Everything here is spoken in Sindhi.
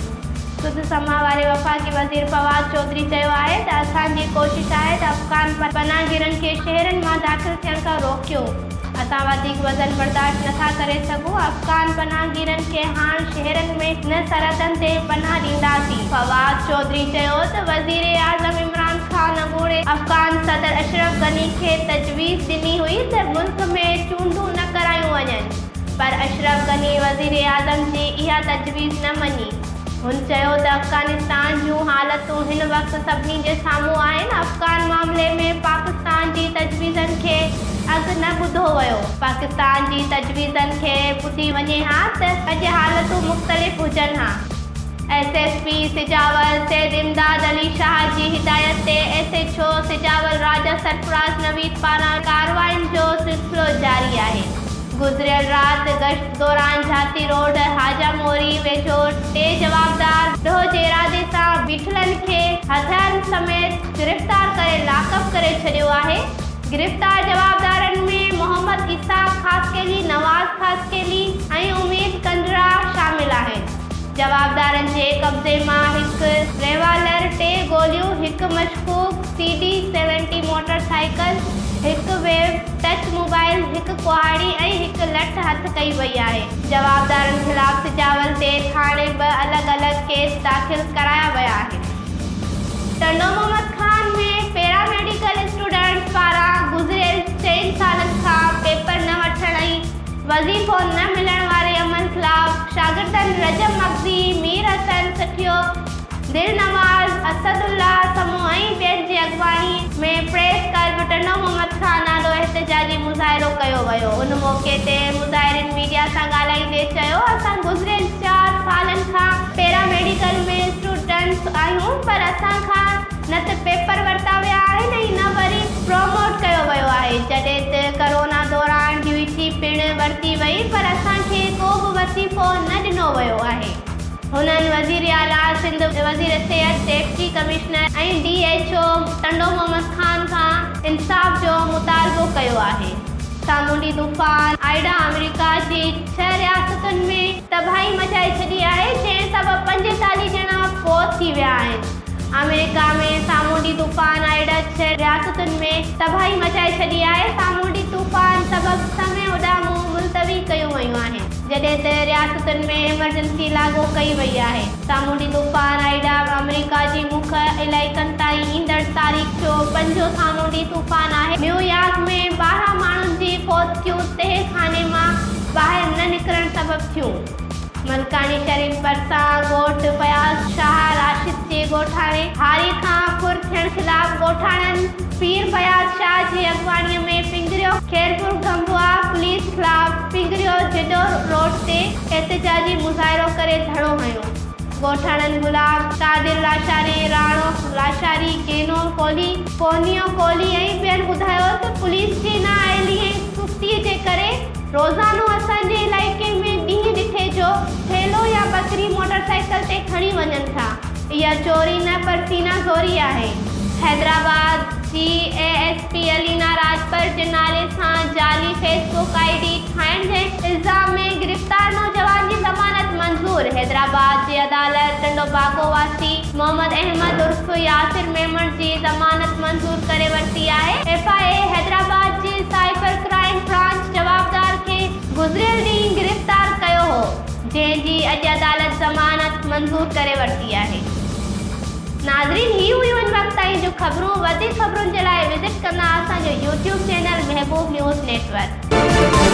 آهيون. سڌ سماء واري وفاقي وزير فواد چوڌري چيو آهي ته اسان جي ڪوشش آهي ته افغان پناهگيرن کي شهرن مان داخل ٿيڻ کان روڪيون. اسان وڌيڪ وزن برداشت نه ٿا ڪري سگهون، افغان پناهگيرن کي هاڻ شهرن ۾ نه سرحدن تي پناهه ڏينداسين. فواد چوڌري چيو ته وزيراعظم عمران خان اڳوڻي افغان صدر اشرف غني کي تجويز ڏني هئي ته ملڪ ۾ چونڊون نه ڪرايون وڃن پر اشرف غني وزيراعظم جي اها تجويز نه مڃي. هن چيو ته افغانستان جون حالتون هن وقت سڀني جي سامهون آهن، افغان معاملي ۾ پاڪستان جي تجويزن کي اڳ نه ٻڌو ويو، پاڪستان جي تجويزن کي ٻڌي وڃي ها ته اڄ حالتون مختلف هجن ها. S S P Sujawal Syed Imdad Ali Shah جي هدايت تي S H O Sujawal Raja Sarfaraz Naveed پاران ڪارروائين جو سلسلو جاري آهي. گذريل رات گشت دوران جھاتي روڊ حاجا موري ويجهو ٽي جوابدار ڏوهه جي ارادي سان بيٺلن کي هٿيارن سميت گرفتار ڪري لاڪپ ڪري ڇڏيو آهي. گرفتار جوابدارن ۾ محمد اسحاق خاصخيلي، نواز خاصخيلي ۽ اميد ڪنڊرا شامل آهن. جوابدارن جي قبضي مان هڪ ريوالر، ٽي گوليون، هڪ مشڪوڪ C D seventy motor cycle, هڪ ويو ٽچ موبائل، هڪ ڪهاڙي ۽ هڪ لٺ هٿ ڪئي وئي آهي. جوابدارن خلاف سجاول تي ٿاڻي ٻه الڳ الڳ ڪيس داخل ڪرايا ويا آهن. Tando Muhammad Khan ۾ para medical students پاران گذريل چئن سالن کان پيپر نه وٺڻ ۽ وظيفو نه ملڻ واري عمل خلاف شاگردن رجب مگسي، مير حسن سٺيو، دلنواز، اسد الله سمون ۽ ٻين جي اڳواڻي ۾ پريس ڪلب ٽنڊو محمد خان آڏو احتجاجي مظاهرو ڪيو ويو. ان موقعي تي مظاهرين ميڊيا سان ڳالهائيندي چيو اسان گذريل چار سالن کان پيرا ميڊيڪل ۾ اسٽوڊنٽس آهيون پر اسان کان نه ته پيپر ورتا ويا آهن ۽ نه وري پروموٽ ڪيو ويو آهي، جڏهن ته ڪرونا دوران ڊيوٽي پڻ ورتي وئي پر اسان کي ڪو به وظيفو نه ڏنو ويو آهي. هنن وزيراعليٰ سنڌ، وزير صحت، deputy commissioner ۽ D H O Tando Muhammad Khan کان انصاف جو مطالبو ڪيو آهي. سامونڊي طوفان آئيڊا آمريڪا جي ڇهه رياستن ۾ تباهي مچائي ڇڏي آهي، جنهن سبب 45 ڄڻا فوت ٿي ويا آهن. آمريڪا ۾ سامونڊي طوفان آئيڊا ڇهه رياستن ۾ تباهي مچائي ڇڏي آهي، سامونڊي طوفان سبب سوين اڏامون ملتوي ڪيون ويون آهن، جڏهن ته رياستن ۾ ايمرجنسي لاڳو ڪئي وئي آهي. سامونڊي طوفان آئيڊا آمريڪا جي مک علائقن تائين ايندڙ تاريخ جو پنجون سامونڊي طوفان آهي. نيويارڪ ۾ 12 ماڻهن جي فوتگيون تهه خاني مان ٻاهر نه نڪرڻ سبب ٿيون. ملڪاڻي شريف ڀرسان ڳوٺ فياض شاهه راشد جي ڳوٺاڻي هاري کان ڦر ٿيڻ خلاف ڳوٺاڻن پير فياض شاهه جي اڳواڻي ۾ پنگريو خيرپور گهنگوا پوليس خلاف پنگريو جهڏو روڊ تي احتجاجي مظاهرو ڪري ڌرڻو هنيو. ڳوٺاڻن غلام قادر لاشاري، راڻو لاشاري، ڪينو ڪولهي، پونيو ڪولهي ۽ ٻين ٻڌايو ته پوليس جي نااهلي ۽ سستي جي ڪري روزانو اسان جي علائقي ۾ ڏينهن ڏٺي جو ٿيلهو يا ٻڪري موٽر سائيڪل تي کڻي وڃن ٿا. اها چوري نه پر سينا زوري آهي. حيدرآباد جي اي ايس پي علينا راڄپر جي نالي سان جعلي فيس بڪ I D ٺاهڻ جي الزام ۾ گرفتار نوجوان جي ضمانت منظور، حيدرآباد جي عدالت ٽنڊوباگو واسي محمد احمد عرف ياسر ميمڻ جي ضمانت منظور ڪري ورتي آهي. ايف I اي حيدرآباد جي سائبر ڪرائيم برانچ جوابدار کي گذريل ڏينهن گرفتار ڪيو هو، جنهن جي اڄ عدالت ضمانت منظور ڪري ورتي آهي. ناظرين هي هيون هن وقت تائين جون خبرون، وڌيڪ خبرن جي لاء وزٽ ڪندا اسان جو YouTube channel Mehboob news network.